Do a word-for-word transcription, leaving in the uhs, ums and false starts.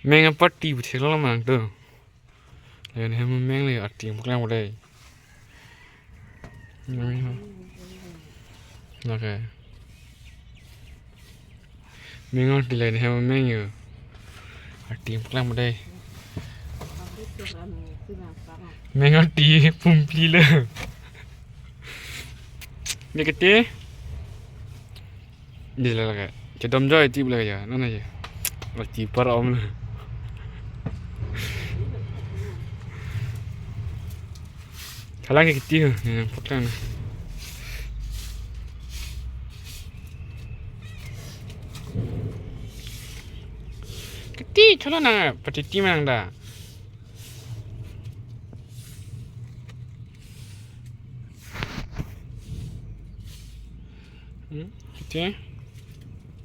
Meng aparti bu thek lo mang tu. Lagen hem meng le arti pu klang bo dei. Oke. Meng arti lagen hem meng yo. Arti pu klang bo dei. Meng arti pumpi le. Ni kete. Di la lake. Chedom joy tip lake ya. Nana ya. Lake par om le. Halang ke kiti ho, yang potang na. Kiti, cholo nang, patiti mang da. Hmm, kiti.